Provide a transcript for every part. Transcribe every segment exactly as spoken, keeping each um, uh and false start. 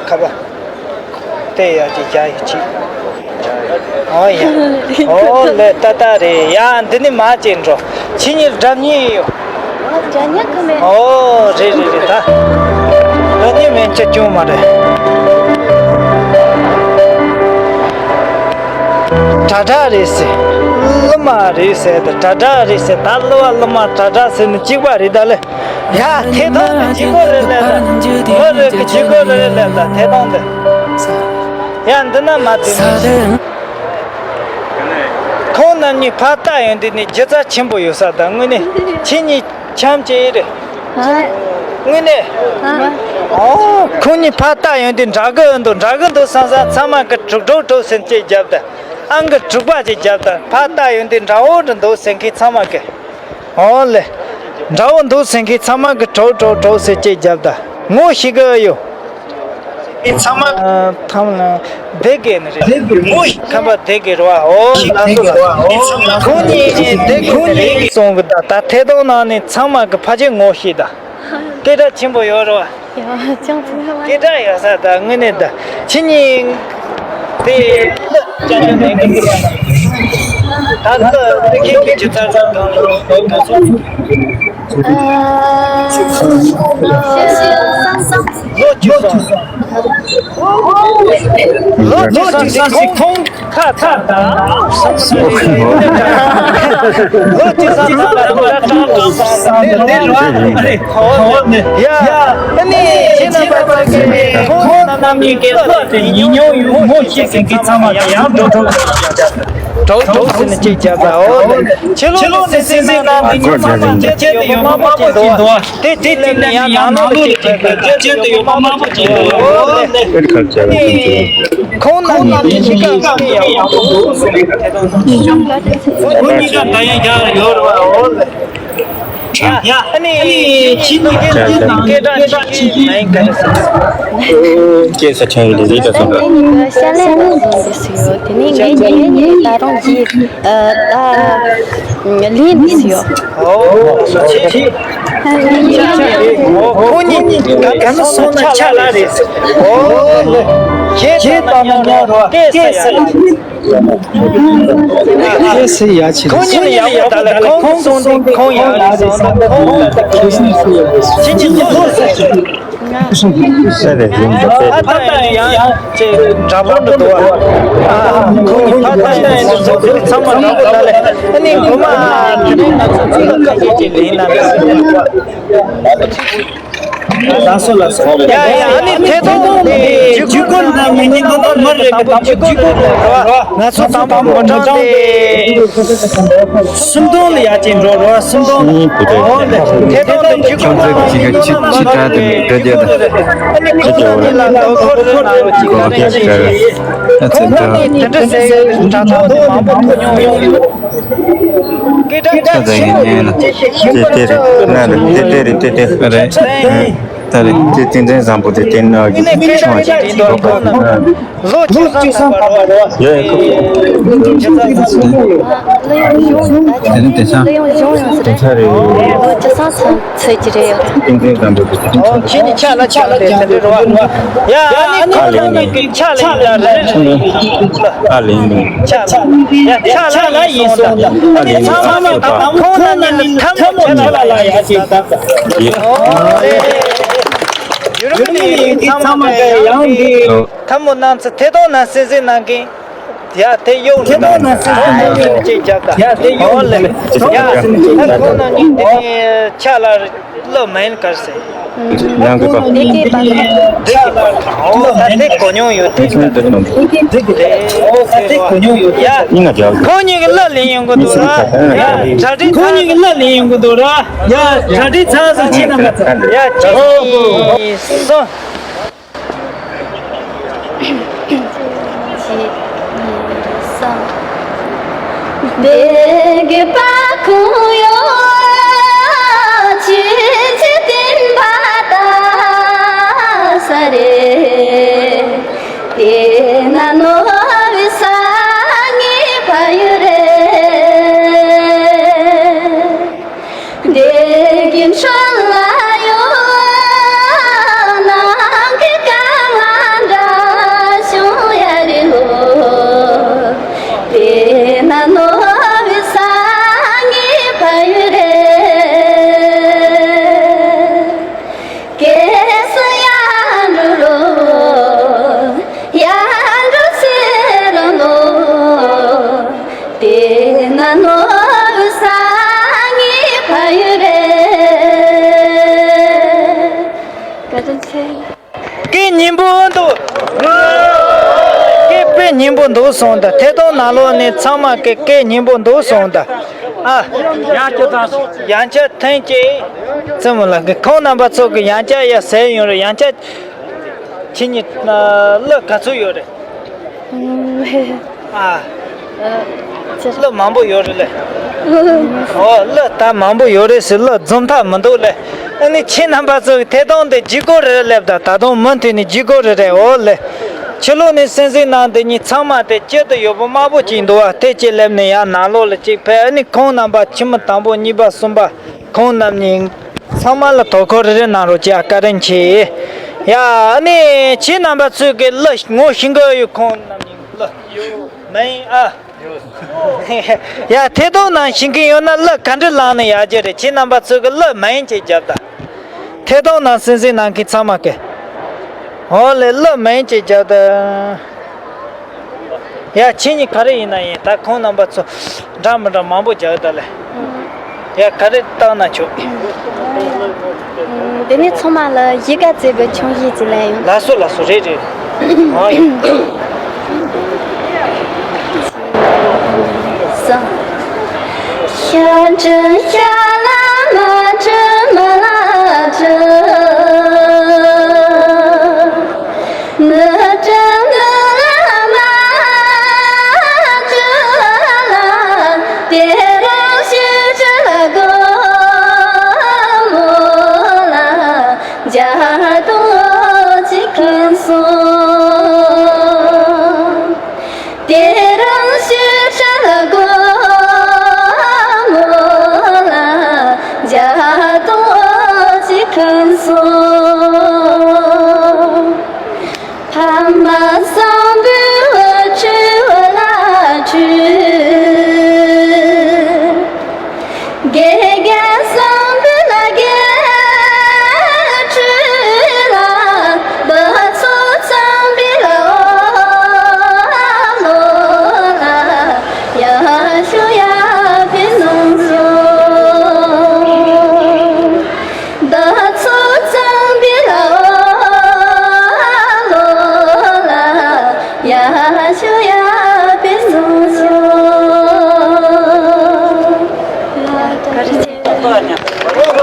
ཁ་པ། དེ་ཡ་གི་རྒྱ་ཡི་ཆི། ཨོ་ཡ། ཨོ་ལེ་ཏ་ཏ་རེད་ཡ། འདི་ནི་མ་ཅན་འགྲོ། ཁྱི་གཉིས་སྒྲ་སྙན་ཡོད། ཨོ་རེད་རེད་རེད་ད། སྒྲ་སྙན་མེད་ཆ་ཅུང་མ་རེད། དྲ་གྲགས་རེད་ཟེར། གླུ་མ་རེད་ཟེར་ད་དྲ་གྲགས་རེད་ཟེར་ད་གླུ་བ་གླུ་མ་དྲ་གྲགས་ཟེར་ནི་གཅིག་པ་རེད་ད་ལེ། ཡ་ཐད་གཏོང་གི་བྱེད་སྒོ་རེ་ལས་ལ། མི་རེ་གི་བྱེད་སྒོ་རེ་ལས་ལ་ཐད་གཏོང་དེ། ཡ་འདི་ན་མ་དེ་ནས་ཁོང་རྣམ་གཉིས་ཕར་ལྟ་ཡོང་དུས་ནི་སྒྱུ་རྩལ་ཆེན་པོ་ཡོད་ས་དང་དངོས་གནས་ཁྱེད་གཉིས་འཆམ་བྱེད་ཡི་རེད། དངོས་གནས། ཨོ་ཁོང་གཉིས་ཕར་ལྟ་ཡོང་དུས་འདྲ་གི་འདུག་འདྲ་གི་འདུག་བསམ་བསམ་ཚང་མ་གི་གྲུག་གྲུག་གྲུག་སེམས་ཅེས་བརྒྱབ་ད། ཨང་གི་དྲུག་པ་ཅིག་བརྒྱབ་ད་ཕར་ལྟ་ཡོང་དུས་འདྲ་བོ་འདྲ་འདུག་ཟེར་མཁན་ཚང་མ་གི། ཨོ་ལེ། འདྲ་བོ་འདུག་ཟེར་མཁན་ཚང་མ་གི་གྲོགས་གྲོགས་གྲོགས་ཟེར་ཅེས་བརྒྱབ་ད། ངོ་ཤེས་གི་ཡོད། ཚང་མ། ཨ། ཐམ་ལ། བདེ་གི་ནི་རེད། ངོ་ཤེས་ཁམས་པ་བདེ་གི་རེད་བ། ཨོ་ལ་སོ་ལ། ཁོང་གཉིས་བདེ་གི་ནི་རེད་སོང་གི་ད་ད་ཐད་གཏོང་ནང་ནས་ཚང་མ་གི་ཕལ་ཆེར་ངོ་ཤེས་ད། སྐད་གྲགས་ཆེན་པོ་ཡོད་རེད་བ། ཡ་ཅང་ཙི་ཡོད་མ་སྐད་གྲགས་ཡོད་ས་ད་དངོས་གནས་ད་ཁྱེད་གཉིས་དེ་ལ་ཅང་ཅང་མེད་གི་འདུག་ད་ལྟ་དེ་ཁྱེད་ཀྱི་ཅི་ཚར་ཚར་དང་ལོ་ག་ཚོད་ལོ་བཅུ་སོང་། ལོ་བཅུ་སོང་ཞིག་ཁོང་ཁ་ཚར་དང་། ལོ་བཅུ་སོང་ལ་ཁོ་ར་ཏང་ཏང་ཏང་ཏང་འདི་འདི་རུ་ཨ་རེ་ཧོ་ནི་ཡ། ཨ་ནི་ཁྱེད་རྣམ་པ་ཚོ་གིས་ཁོང་རྣམ་གཉིས་ཀྱི་བློ་དེ་ཉིད་མྱོང་ཡོད་མོ་ཞིག་ཟིན་གྱི་ཚང་མ་ཡང་འགྲོ་གྲོགས་གྲོགས་གྲོགས་ཟིན་གཅིག་བྱ་ས་ཨོ་ནི་ཕྱི་ལོགས་ནས་སེམས་སེམས་ནང་དེ་ཉིད་ཚང་མ་ཁྱེད་ཀྱི་ཡོད་མ་མ་ཅིག་འདུག་དེ་དེ་ལས་ནི་ཡང་ནང་ལོགས་ལ་ཅིག་ཁྱེད་ཀྱི་ཡོད་མ་མ་པོ་ཅིག་འདུག་ཨོ་ནི། ཁོང་རྣམ་གཉིས་ཀྱི་གཤིས་ཀ་ཡག་པོ་འདུག་གསུངས་ནས་ཐད་གཏོང་ཞུས་པ་རེད། ཁོང་གཉིས་ཀ་ད་ཡང་ཡར་ཡོད་རེད་བ། ཨོ་ལེ། ཡ་ཨ་ནི་ཁྱེད་ཀྱི་སྐད་གྲགས་ཆེ་ཤོས་མིང་ག་རེ་ཟེར། སྐད་ས་ཆུང་བའི་ལས་རིགས་དང་ཨ་ནི་ཤ་ལན་ལ་སོང་དུས་སུ་ཡོད། དེ་ནས་ངའི་ཉེ་ཉེ་ད་རུང་གི་ཨ་ད་ལིན་དུ་སུ་ཡོད། ཨོ་ཁོང་གཉིས་ག་ལ་སོང་ན་ཆ་ལ་རེད། ཨོ་ལེ། ཁྱེད་ད་ན་ཉོ་རོ་སྐད་ས་ཡ། སྐད་ས་ཡ་ཆེ། ཁོང་གཉིས་ལ་ཡག་པོ་ད་ལ་ཁོང་གི་སོང་དེ་ཁོང་ཡག་རེད་སོང་ད་ཁོང་ཁྱེད་གཉིས་ལོ་ས་ཆེ། ས་རེད་ཡིན་པ་ཕ་ཏ་ཡང་ཅེ་འདྲ་པོ་འདྲ་འདུག་ཨ། ཁོང་གི་ཕ་ཏ་ཡང་ཚོ་ཚང་མ་འདྲ་པོ་ད་ལེ། ཨ་ནི་གོ་མ་དེ་རིང་ང་ཚོ་ཚོ་ལ་ཁ་ཤས་ཅིག་ལེན་ན་ལ་སོ་ལ་སོ། ཡ་ཡ་ཨ་ནི་ཐད་གཏོང་དེ་ཇུ་གུ་ལ་ཉིན་ཉིན་གོ་མ་རེད་པ། དང་པོ་ཇུ་གུ་རེད་བ། ང་ཚོ་དང་པོ་མི་གྲངས་དེ། སུམ་སྟོང་ལ་ཡར་ཅིག་འགྲོ་རོགས། སུམ་སྟོང་། ཨོ་ལེ། ཐད་གཏོང་དུ་འཇུག་དགོས་པ་ཡིན་ནོ་ན་མ་གཏོགས་རེད། ཨ་ནི་ཁོང་རྣམ་གཉིས་ལ་དོ་ཁུར་ནང་རོགས་ཅིག་ག་རེ་བྱེད་ཀྱི་རེད། ཁོང་རྣམ་གཉིས་དེ་འདྲ་ཟེར་དྲ་ཐོག་ཏུ་མང་པོ་ཐོས་མྱོང་ཡོད། སྐད་གྲགས་ཆེ་ཆེ་ཆེ་ཆེ་ཆེ་ཆེ་རེད། ད་རེད་དེ་ཏན་ཏན་བཟང་པོ་དེ་བསྟན་ན་གི་ཆུང་བ་ཞིག་ཡིན་དོ། ཁོང་རྣམ་ལོ་བཅུ་ཐམ་པ་རེད་བ། ཡ་ཡ་ཁོ་ཁོ། ལོ་ཡང་གཞུང་ཡང་ད་ཆ་དེ་ཚང་ལོ་ཡང་གཞུང་ཡང་ཟེར། དེ་ཚང་རེད། ལོ་བཅུ་ཚང་ཚང་ཚོད་ཀྱི་རེད་ཡོད་རེད། ཏན་ཏན་བཟང་པོ་དེ་ཚང་ཚང་ཁྱེད་ནི་ཆ་ལ་ཆ་ལ་དེ་ཚང་རེད་བ། ཡ་ཨ་ནི་ཁོང་རྣམ་གཉིས་ཀྱི་ཆ་ལ་ཡིན་ལ་རེད་རེད། ཨ་ལེ་ཡིན། ཆ་ལ་ཡ་ཆ་ལ་ཡིན་སོང་ད། ཨ་ནི་ཚང་མ་ཁོང་རྣམ་གཉིས་ལ་ཐམ་ཆ་ལ་ལ་ཡ་ཞིག་ད། ཡོད་རེད། ཡུ་རོབ་ནས་ཚང་མ་གི་ཡང་གི་ཐལ་མོ་རྣམས་སུ་ཐད་གཏོང་ན་སེམས་སེམས་གནང་གིན། ཡ་དེ་གཡོག་ཐད་གཏོང་ན་སེམས་སེམས་གནང་གིན་ཅེས་བརྒྱབ་ད། ཡ་དེ་གཡོག་ཨོ་ལེ། ཡ་ད་ཁོང་རྣམ་གཉིས་འདི་ནས་ཆ་ལ་བློ་མིན་གར་ཟེར། ཡང་གི་པ། འདི་གི་པ། འདི་གི་པ། ཨོ་ད་དེ་གོ་མྱོང་ཡོད་དེ། འདི་གི་པ། ཨོ་ད་དེ་གོ་མྱོང་ཡོད་དེ། ཡ་ཡིན་ན་ཡང་གི། ཁོང་གཉིས་ཀྱི་གླུ་ལེན་ཡོང་གི་འདུག་ར། ཡ་གྲ་སྒྲིག་ཁོང་གཉིས་ཀྱི་གླུ་ལེན་ཡོང་གི་འདུག་ར། ཡ་གྲ་སྒྲིག་ཚར་སོང་། ཕྱི་ནང་ག་ཚར། ཡ་གཅིག་གཉིས་གསུམ། གཅིག་གཉིས་གསུམ། བདེ་གི་པ་ཁུང་ཡོ། ཆུ་ཆུ་ཏིན་པ་ད་ས་རེ། དེ་ན་ནོ་བི་ས་ངི་ཕ་ཡུ་རེ། བདེ་གི་འཕྲོ་ལ་ཡོད་ནང་གི་ཀ་ང་ སྙན་པོ་འདུག་སྐད་དཔེ་སྙན་པོ་འདུག་གསུངས་ད། ཐད་གཏོང་ནང་ལོགས་ནས་ཚང་མ་སྐད་སྐད་སྙན་པོ་འདུག་གསུངས་ད། ཨ། ཡང་ཁྱོད་ཚང་སོང་། ཡང་བསྐྱར་ཐེངས་གཅིག་བཙུན་མོ་ལགས་ཀྱིས་ཁོང་རྣམ་པ་ཚོ་གི་ཡང་བསྐྱར་ཡ་ཟེར་ཡོང་རེད། ཡང་བསྐྱར་ཁྱེད་གཉིས་གླུ་ག་ཚོད་ཡོད་རེད། ཨ། ཨ། ཅི། གླུ་མང་པོ་ཡོད་རེད་ལེ། ཨོ། གླུ་ད་མང་པོ་ཡོད་རེད་ཟེར། གླུ་འཛོམས་ཐབས་མི་འདུག་ལེ། ཨ་ནི་ཁྱེད་རྣམ་པ་ཚོ་གི་ཐད་གཏོང་དེ་བརྒྱུད་སྐུར་རེ་རེ་སླེབས་དང་། ད་དུང་མུ་མཐུད་ནས་བརྒྱུད་སྐུར་རེ་རེ། ཨོ་ལེ། ཕྱི་ལོགས་ནས་གསན་གཟིགས་གནང་དེ་གཉིས་ཚང་མ་དེ་སྐྱིད་དུ་ཡོད་པོ་དམར་པོ་ཅིག་འདུག་བ། དེ་གཅིག་སླེབས་ནས་ཡར་ནང་ལོགས་ལ་གཅིག་ཕེབས། ཨ་ནི་ཁོང་རྣམ་པ་ཁྱིམ་མི་དང་པོ་གཉིས་པ་གསུམ་པ་ཁོང་རྣམ་གཉིས། ཚང་མ་ལ་དོ་ཁུར་རེ་རེ་གནང་རོགས་གྱིས། ཨ། བཀའ་དྲིན་ཆེ། ཡ། ཨ་ནི་ཁྱེད་རྣམ་པ་ཚོས་ཀྱི་གླུ་ངོ་ཤེས་ཀྱི་ཡོད། ཁོང་རྣམ་གཉིས་གླུ་མིང་ཨ། ཡ། ཐད་གཏོང་ནང་ཤེས་མཁན་ཡོད་ན་གླུ་ག་འདྲ་བླངས་ན་ཡག་གི་རེད། ཁྱེད་རྣམ་པ་ཚོས་ཀྱི་གླུ་མིང་ཅིག་རྒྱབ་དང་། ཐད་གཏོང་ནང་གསན་གཟིགས་གནང་མཁན་ཚང་མ་གི། འོ་ལེ། གླུ་མིང་ཅིག་རྒྱབ་དང་། ཡ། ཁྱེད་གཉིས་ག་རེ་ཡིན་ན་ཡིན། ད་ཁོང་རྣམ་པ་ཚོ་འདྲ་མི་འདྲ་མང་པོ་རྒྱག་ད་ལེ། ཡ། ག་རེ་བཏང་ན་ཆོག་འདི་ནས་ཚང་མ་ལ་གཞིས་ཀ་རྩེ་གི་ཆུང་གཞིས་ཅིག་ལེན་ཡོང་། ལགས་སོ། ལགས་སོ། རེད་རེད། ཨ་ཡ།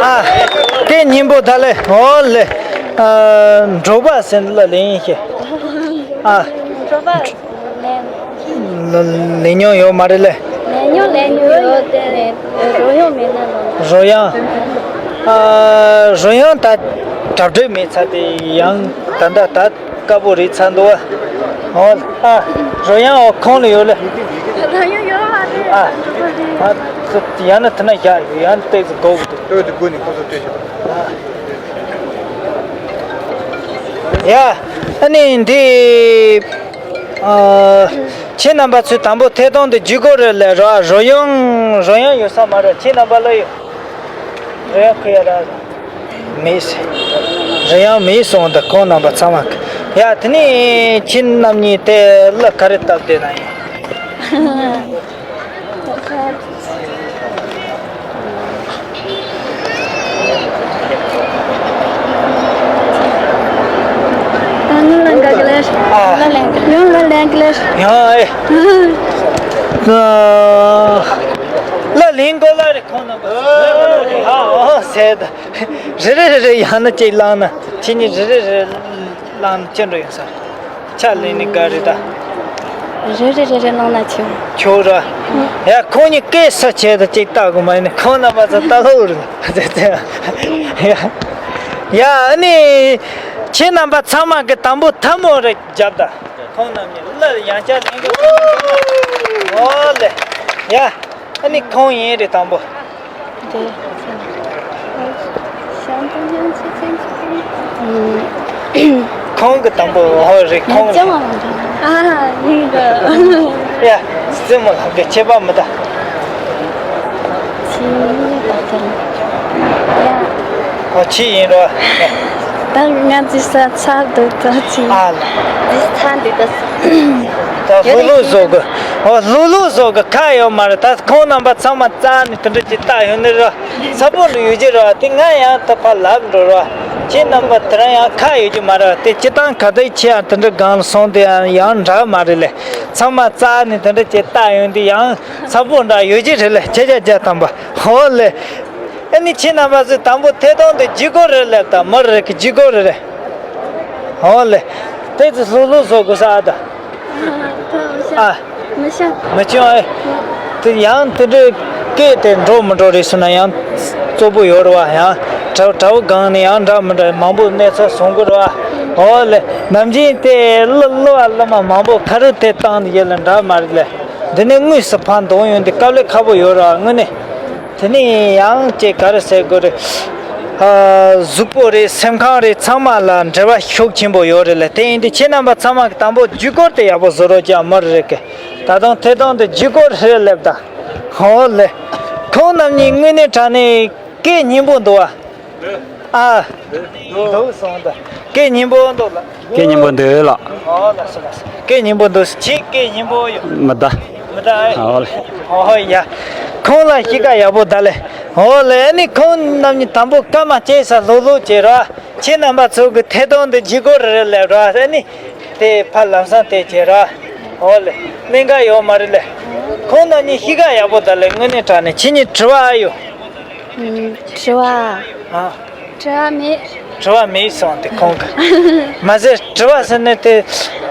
ཨ། སྐད་སྙན་པོ་ད་ལེ། འོ་ལེ། ཨ། འབྲོག་པ་ཟེར་ལ་ལེན་ཤེས། ཨ། འབྲོག་པ་ལེན། ལ་ལེན་མྱོང་ཡོད་མ་རེད་ལེ། ལེན་མྱོང་ལེན་མྱོང་ཡོད་དེ་རོལ་དབྱངས་མེད་ན་ལོ། རོལ་དབྱངས། ཨ། རོལ་དབྱངས་ད་གྲ་སྒྲིག་མེད་ཚར་དེ་ཡང་ད་ལྟ་ད་དཀར་པོ་རེད་ཚར་འདུག་བ། འོ། ཨ། རོལ་དབྱངས། འོ། ཁོང་ལ་ཡོད་ལེ། རོལ་དབྱངས་ཡོད་མ་རེད། ཨ། ཨ། ཡང་ན་དེ་ན་བཞག་ཡང་ན་ཏོག་ཙམ་སྒུག་དེ། ལྟོས་དེ་སྒུག་ནས་ཁོ་ཚོ་ལྟོས་ཤོག་ཡ། ཨ་ནི་འདི། ཨ། ཁྱེད་རྣམ་པ་ཚོས་དང་པོ་ཐད་གཏོང་དེ་བརྒྱུད་སྐུར་རེ་ལེན་རོགས། རོལ་དབྱངས། རོལ་དབྱངས་ཡོད་ས་མ་རེད། ཁྱེད་རྣམ་པ་ལ་ཡོད། རོལ་དབྱངས་ཁུར་ཡ་ར་མེད་ཟེར། རོལ་དབྱངས་མེད་གསུངས་འདུག་ཁོང་རྣམ་པ་ཚང་མ་གི། ཡ། དེ་ནས་ཁྱེད་རྣམ་གཉིས་དེ་གླུ་ག་རེ་བཏབ་བསྡད་ན་ཡིན། ད་ང་ལ་དགའ་གི་ལེར། ཨ། ང་ལ་དགའ་གི་ལེར། ཡང་ཨེ། ཨ། གླུ་ལེན་དགོས་ལ་རེ། ཁོང་རྣམ་པ། ཨ། ཨ། ཟེར་ད། རེ་རེ་རེ་རེ་ཡང་ན་ཅིག་བླངས་ན། ཁྱེད་གཉིས་རེ་རེ་རེ་བླངས་ན་ཅི་འདྲ་ཡོང་ས་རེད། ཕྱག་ལེན་ནི་དགའ་རེད་ད། རེ་རེ་རེ་རེ་གནང་ན་ཆོག་ཆོག་ར། ཡ། ཁོང་གཉིས་སྐད་སུ་བྱས་ད་ཅིག་ལྟ་དགོས་མ་ཡིན་ན་ཁོང་རྣམ་པ་ཚོ་ལྟ་ལོག་རེད། ཡ། ཡ། ཨ་ནི་ཁྱེད་རྣམ་པ་ཚང་མ་གི་དང་པོ་ཐལ་མོ་རེ་རྒྱབ་ད། ཁོང་རྣམ་གཉིས་གླུ་ཡང་བསྐྱར་ལེན་དགོས། འོ་ལེ། ཡ། ཨ་ནི་ཁོང་ཡིན་རེད་དང་པོ། དེ། ཁོང་གི་དང་པོ། ཧོ་རེད། ཁོང་རེད། ཨ། ཡིན་གི། ཡ། རྩེད་མོ་ལགས་ཀྱི་ཁྱད་པར་མི་ད། ཁྱེད་ད་ལྟ། ཡ། ཨོ། ཁྱེད་ཡིན་རོ། ད་ང་འདི་ས་ཚ་འདུག་ད་ཅི། ཨ་ལ། འདི་ཚ་འདུག་ད། ད་ལྷུག་ལྷུག་བཟོ་དགོས། ཨོ། ལྷུག་ལྷུག་བཟོ་དགོས། ཁ་ཡོད་མ་རེད། ད་ཁོང་རྣམ་པ་ཚང་མ་རྩ་ནས་དེ་འདྲ་ཅིག་ལྟ་ཡོང་ནི་རོ། ས་པོ་ལ་ཡོད་ཀྱི་རོ། དེ་ང་ཡང་ད་ཕར་ལབ་འགྲོ་རོ། ཁྱེད་རྣམ་པ་དེ་རང་ཡང་ཁ་ཡོད་ཀྱི་མ་རེད། དེ་སྤྱིར་བཏང་ག་དུས་ཁྱེད་ཡང་དེ་འདྲ་སྒང་ལ་སོང་དུས་ཡང་ཡང་འདྲ་མ་རེད་ལེ། ཚང་མ་རྩ་ནས་དེ་འདྲ་ཅིག་བལྟ་ཡོང་དུས་ཡང་ཚ་པོ་འདྲ་ཡོད་ཀྱི་རེད་ལེ། ཁྱེད་ཅག་རྒྱ་དམ་པ་ཧོ་ལེ། ཨ་ནི་ཁྱེད་རྣམ་པ་ཚོས་དང་པོ་ཐད་གཏོང་དེ་ལྗིད་ཁོག་རེད་ལབ་ད་མི་རེ་གི་ལྗིད་ཁོག་རེད་རེད། ཧོ་ལེ། དེ་ཚོ་ལྷུག་ལྷུག་བཟོ་དགོས་ས་ཨ་ད། ཨ། མི་ཤེས། མི་ཆོག་ཨེ། དེ་ཡང་དེ་འདྲའི་སྐད་དེ་འགྲོ་མི་འགྲོ་རེད་ཟེར་ན་ཡང་གཙོ་བོ་ཡོད་རེད་བ། ཡང་གྲྭ་གྲྭ་བ་སྒང་ནས་ཡང་འདྲ་མི་འདྲ་མང་པོ་གནས་ཚུལ་གསུང་གི་རེད་བ། ཨོ་ལེ། ནམ་རྒྱུན་དེ་གླུ་གླུ་བ་གླུ་མ་མང་པོ་ཁ་རུ་དེ་བཏང་ནས་ཡོད་ལ་འདྲ་མ་རེད་ལེ། འདི་ནས་དངོས་སུ་ཕར་འདོན་ཡོང་དུས་དཀའ་ལས་ཁག་པོ་ཡོད་རེད་བ་དངོས་གནས། དེ་ནས་ཡང་ཅིག་ག་རེ་ཟེར་དགོས་རེད། ཨ། གཟུགས་པོ་རེད། སེམས་ཁམས་རེད། ཚང་མ་ལ་འབྲེལ་བ་ཤུགས་ཆེན་པོ་ཡོད་རེད་ལ། དེ་ཡིན་དུས་ཁྱེད་རྣམ་པ་ཚང་མ་གི་དང་པོ་ལྗིད་ཁོག་དེ་ཡག་པོ་བཟོ་རོགས་ཀྱང་མི་རེད་གི། ད་དུང་ཐད་གཏོང་དེ་ལྗིད་ཁོག་རེད་ལབ་ད། ཧོ་ལེ། ཁོང་རྣམ་གཉིས་དངོས་གནས་དྲང་གནས་སྐད་སྙན་པོ་འདུག་བ། ཨ། འདུག་སོང་ད། སྐད་སྙན་པོ་འདུག་ལ། སྐད་སྙན་པོ་འདུག་ལགས། ཨོ་ལགས་སོ་ལགས་སོ། སྐད་སྙན་པོ་འདུག་ཁྱེད་སྐད་སྙན་པོ་ཡོད། མི་གདའ། མི་གདའ་ཨེ། ཨོ་ལེ། ཨོ་ཡ། ཁོང་ལ་གཤིས་ཀ་ཡག་པོ་གདའ་ལེ། ཨོ་ལེ། ཨ་ནི་ཁོང་རྣམ་གཉིས་དང་པོ་སྐར་མ་བཅད་ས་ལྷུག་ལྷུག་བྱེད་རོགས། ཁྱེད་རྣམ་པ་ཚོ་གི་ཐད་གཏོང་འདི་ལྗིད་ཁོག་རེ་རེ་ལབ་རོགས། ཨ་ནི་དེ་ཕར་ལམ་སང་དེ་བྱེད་རོགས། ཨོ་ལེ། གནད་འགག་ཡོད་མ་རེད་ལེ། ཁོང་རྣམ་གཉིས་གཤིས་ཀ་ཡག་པོ་གདའ་ལེ། དངོས་གནས་དྲང་གནས། ཁྱེད་གཉིས་དྲི་བ་ཨ་ཡོད། ཨུམ། དྲི་བ། ཨ། དྲི་བ་མེད། དྲི་བ་མེད་སོང་དེ་ཁོང་གི། མ་ཟད་དྲི་བ་ཟེར་ནས་དེ།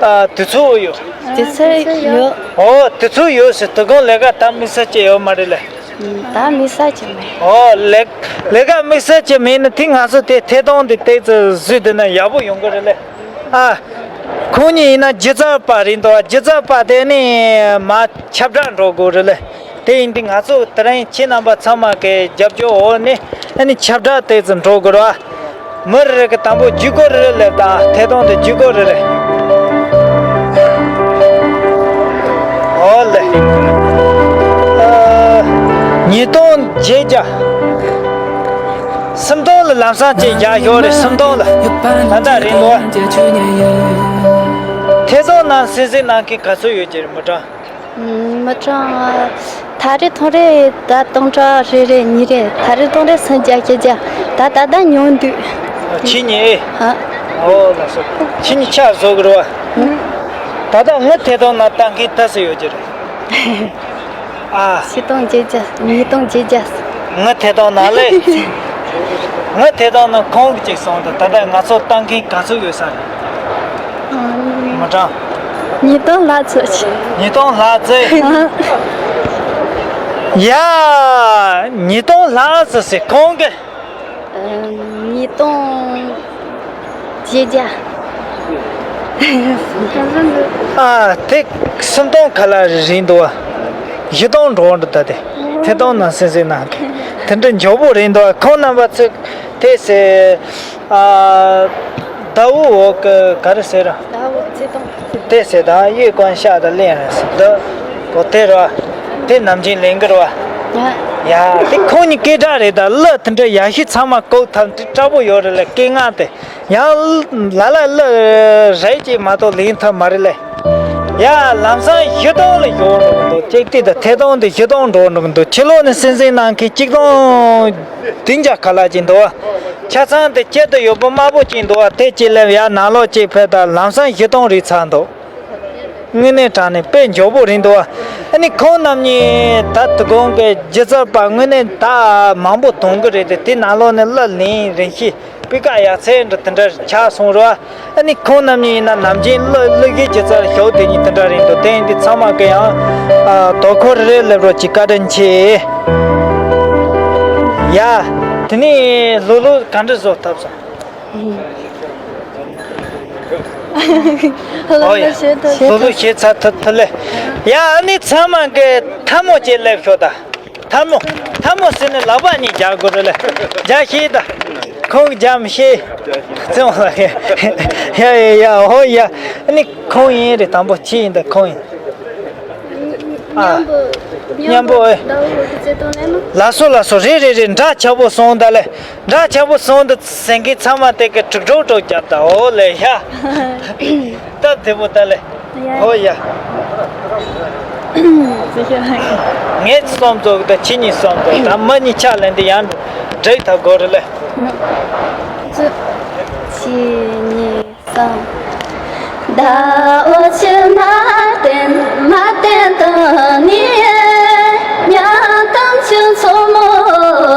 ཨ། དུས་ཚོད་ཡོད། དུས་ཚོད་ཡོད། ཨོ། དུས་ཚོད་ཡོད་ཟེར། དོ་དགོང་ལས་ཀ་ད་དམིགས་བསལ་ཅིག་ཡོད་མ་རེད་ལེ། ད་དམིགས་བསལ་ཅིག་མེད། ཨོ། ལས་ལས་ཀ་དམིགས་བསལ་ཅིག་མེད་ན་དེ་ང་ཚོ་དེ་ཐད་གཏོང་དེ་ཏོག་ཙམ་བཟོས་བསྡད་ན་ཡག་པོ་ཡོང་གི་རེད་ལེ། ཨ། ཁོང་གཉིས་ཡིན་ན་སྒྱུ་རྩལ་པ་རེད་འདུག་སྒྱུ་རྩལ་པ་དེ་ནི་མར་ཁྱབ་བསྒྲགས་འགྲོ་དགོས་རེད་ལེ། དེ་ཡིན་དུས་ང་ཚོ་དེ་རིང་ཁྱེད་རྣམ་པ་ཚང་མ་གི་རྒྱབ་སྐྱོར་འོག་ནས་ཨ་ནི་ཁྱབ་བསྒྲགས་ཏོག་ཙམ་འགྲོ་དགོས་རེད་བ། མི་རེ་རེ་གི་དང་པོ་ལྗིད་ཁོག་རེ་རེ་ལབ་དང་། ཐད་གཏོང་དེ་ལྗིད་ཁོག་རེ་རེ། ཨོ་ལེ། ཨ། ཉིས་སྟོང་བརྒྱད་བརྒྱ། སུམ་སྟོང་ལ་ལམ་སང་ཅིག་རྒྱག་ཞོར་རེད། སུམ་སྟོང་ལ། ད་ལྟ་རིང་ལོ། ཐད་གཏོང་ནང་གསན་གཟིགས་གནང་མཁན་ག་ཚོད་ཡོད་ཀྱི་རེད། མི་གྲངས། མི་གྲངས། ད་རེས་ཐོན་རེ་ད་སྟོང་ཕྲག་རེ་རེ་གཉིས་རེ། ད་རེས་ཐོན་རེ་སུམ་བརྒྱ་བཞི་བརྒྱ། ད་ད་ལྟ་ཉུང་འདུག་ཁྱེད་གཉིས། ཨ། ཨོ་ལགས་སོ། ཁྱེད་གཉིས་ཕྱག་བཟོ་དགོས་རེད་བ། ད་ལྟ་ངའི་ཐད་གཏོང་ནང་ལྟ་མཁན་ད་སུ་ཡོད་ཀྱི་རེད། ཨ། ཆིག་སྟོང་བརྒྱད་བརྒྱ། ཉིས་སྟོང་བརྒྱད་བརྒྱ། ངའི་ཐད་གཏོང་ནང་ལས། ངའི་ཐད་གཏོང་ནང་ཁོང་གིས་ཅིག་གསུངས་དང་། ད་ལྟ་ང་ཚོ་ལྟ་མཁན་ག་ཚོད་ཡོད་ས་རེད། ཨ། མི་གྲངས། ཉིས་སྟོང་ལྷག་ཙམ་ཞིག་ཉིས་སྟོང་ལྷག་ཙམ། ཡ། ཉིས་སྟོང་ལྷག་ཙམ་ཟེར་ཁོང་གིས། ཨ། ཉིས་སྟོང་བརྒྱད་བརྒྱ། ཨ། དེ་སུམ་སྟོང་ཁ་ལ་རིང་འདུག་བ། བཞི་སྟོང་འགྲོ་འདུག་ད་དེ། ཐད་གཏོང་ནང་གསན་གཟིགས་གནང་མཁན་དེ་འདྲ་མགྱོགས་པོ་རེད་འདུག་བ། ཁོང་རྣམ་པ་ཚོས་དེ་ཟེར། ཨ། ཟླ་བོ་འོག་གི་ག་རེ་ཟེར། ཟླ་བོ་བརྩེ་དུང་། དེ་ཟེར་དང་། གཡས་བསྐུམ་ཤར་དང་གླེང་རེད་ཟེར་འདུག་གོ། དེ་རེད་བ། དེ་ནམ་རྒྱུན་ལེན་གི་རེད་བ། ཡ། དེ་ཁོང་གཉིས་སྐད་གྲགས་རེད། ད་གླུ་དེ་འདྲ་ཡག་ཤོས་ཚང་མ་གོ་ཐུབ་དེ་དྲག་པོ་ཡོད་རེད་ལ། སྐད་ངག་དེ། ཡང་ལ་ལ་གླུ་རེད་ཅིག་མ་གཏོགས་ལེན་ཐུབ་མ་རེད་ལེ། ཡ། ལམ་སང་བཞི་སྟོང་ལ་ཡོང་འགྲོ་གི་འདུག་ཅིག་དེ་ད་ཐད་གཏོང་དེ་བཞི་སྟོང་འགྲོ་འགྲོ་གི་འདུག་ཕྱི་ལོགས་ནས་གསན་གཟིགས་གནང་མཁན་གཅིག་སྟོང་བདུན་བརྒྱ་ཁ་ལག་ཅིག་འདུག་བ། ཆ་ཚང་དེ་དཀྱིལ་དུ་ཡོད་པོ་དམར་པོ་ཅིག་འདུག་བ། དེ་ཅིག་སླེབས། ཡ། ནང་ལོགས་ཅིག་ཕེབས་དང་། ལམ་སང་བཞི་སྟོང་རིགས་ཚར་འདུག་དངོས་གནས་དྲང་གནས་དཔེ་མགྱོགས་པོ་རེད་འདུག་བ། ཨ་ནི་ཁོང་རྣམ་གཉིས་ད་དོ་དགོང་གི་སྒྱུ་རྩལ་པ་དངོས་གནས་ད་མང་པོ་གཏོང་གི་རེད་དེ། དེ་ནང་ལོགས་ནས་གླུ་ལེན་རིན་གཞི་སྤུས་ཀ་ཡག་ཚད་འདྲ་དེ་འདྲ་ཆགས་སོང་ར། ཨ་ནི་ཁོང་རྣམ་གཉིས་ཡིན་ན་ནམ་རྒྱུན་གླུ་གླུ་གཞས་སྒྱུ་རྩལ་ཞོག་དེ་གཉིས་དེ་འདྲ་རེད་འདུག་དེ་ཡིན་དུས་ཚང་མ་གི་ཡང་དོ་ཁུར་རེ་སླེབས་རོགས་གྱིས། བཀའ་དྲིན་ཆེ། ཡ། དེ་ནས་ལྷུག་ལྷུག་ག་འདྲ་བཟོ་ཐུབ་སོང་། ཨོ་ཡ། ལྷུག་ལྷུག་བྱས་ཚར་ཐུབ་ཐུབ་ལེ། ཡ། ཨ་ནི་ཚང་མ་གི་ཐལ་མོ་ཅིག་སླེབས་ཤོག་ད། ཐལ་མོ། ཐལ་མོ་ཟེར་ནས་ལག་པ་གཉིས་རྒྱག་དགོས་རེད་ལེ། རྒྱག་ཤེས་ད། ཁོང་རྒྱག་མི་ཤེས། བརྩེ་བ་ལགས། ཡ་ཡ་ཡ། ཧོ་ཡ། ཨ་ནི་ཁོང་ཡིན་རེད། དང་པོ་ཁྱེད་ཡིན་ད། ཁོང་ཡིན། ཨ། མཉམ་པོ། མཉམ་པོ་ཨེ། ལགས་སོ་ལགས་སོ། རེད་རེད་རེད། འདྲ་ཆགས་པོ་སོང་ད་ལེ། འདྲ་ཆགས་པོ་སོང་ད་ཟེར་མཁན་ཚང་མ་དེ་གི་དྲུག་སྒྲོག་སྒྲོག་རྒྱབ་ད། ཨོ་ལེ་ཡ། སྟབས་བདེ་པོ་ད་ལེ། ཡ། ཨོ་ཡ། ངས་གསུམ་བཙུགས་དང་ཁྱེད་གཉིས་གསུམ་བཙུགས་དང་། མི་གཉིས་ཕྱག་ལེན་དེ་ཡང་འགྲིག་ཐབས་དགོས་རེད་ལེ། གཅིག་གཉིས་གསུམ། ཟླ་འོད་ཆུ་མ་བསྟན་མ་བསྟན་དང་ནི། ཉང་དང་ཆུ་མཚོ་མོ་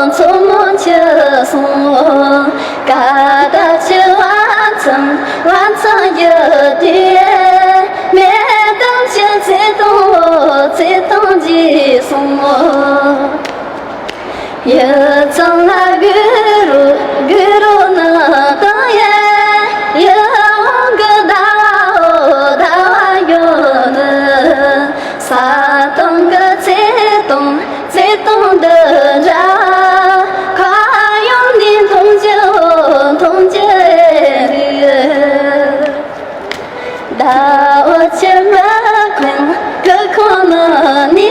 མཚོ་མོ་ཆུ་སོང་། ཀ་དག་ཆུ་བ་ཚང་བ་ཚང་རྒྱུ་དེ། མེ་དང་ཆུ་ཚེ་དང་ཚེ་དང་རྗེས་སོང་། ཡུལ་ཚང་ལ་གུ་རུ་གུ་རུ་ནི་དང་ཡེ། ཡུལ་དབང་གི་ཟླ་བའོ་ཟླ་བ་ཡོད་ནི། ས་དང་གི་ཚེ་དང་ཚེ་དང་འདི་འདྲ། ཁ་ཡོང་ནི་མཐོང་རྒྱུ་མཐོང་རྒྱུ་རེད། ཟླ་འོད་ཆུ་མིག་ཁོང་གི་ཁོང་ནི་ནི།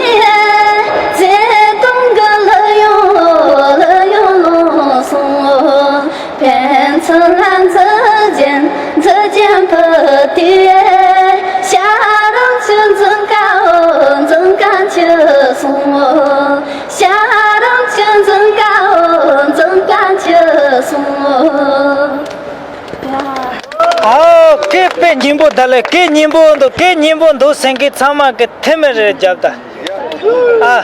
ཚེ་དང་གི་ལུ་ཡོང་ལུ་ཡོང་ལོང་སོང་། ཕན་ཚུན་ལ་འཛུལ་ཅན་འཛུལ་ཅན་བུ་དེ། ཤ་རང་ཆུ་འཛིན་ཀའོ་འཛིན་ཀ་ཆུ་སོང་། ཤ་རང་ཆུ་འཛིན་ཀའོ་འཛིན་ཀ་ཆུ་སོང་། ཨའོ། སྐད་དཔེ་སྙན་པོ་ད་ལེ། སྐད་སྙན་པོ་འདུག་སྐད་སྙན་པོ་འདུག་སེང་གེ་ཚང་མ་གི་ཐེ་མེ་རེ་རྒྱབ་ད། ཨ།